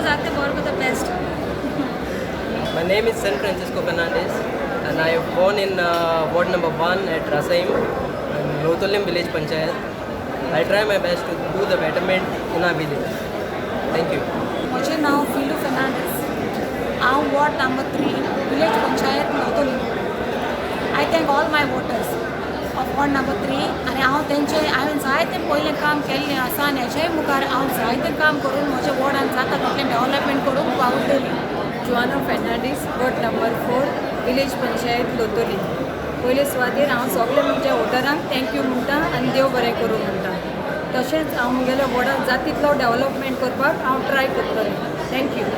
जाता तें बरो करता best. My name is San Francisco Fernandez and I am born in ward number 1 at Rasaim in Loutolim village panchayat. I try my best to do the betterment in our village. Thank you. म्हजें नांव फिलू फेर्नांडीस. हांव ward number 3, village panchayat, Loutolim. I thank all my voters of ward number 3 आनी हांव तेंचें हांवें जायतें पयलें काम केल्लें आसा आनी हेच्याय मुखार हांव जायतें काम करून म्हज्या वॉर्डान जाता तितलें डेवलपमेंट करूंक वावुरतलें. Joana Fernandes, ward number 4, village panchayat, Loutolim. पयले सुवातेर हांव सगळे म्हज्या वोटरांक thank you म्हणटा आनी देव बरें करूं म्हणटा. तशेंच हांव म्हगेल्या वॉर्डाक जाता तितलो डेवलपमेंट करपाक हांव ट्राय करतलें. Thank you.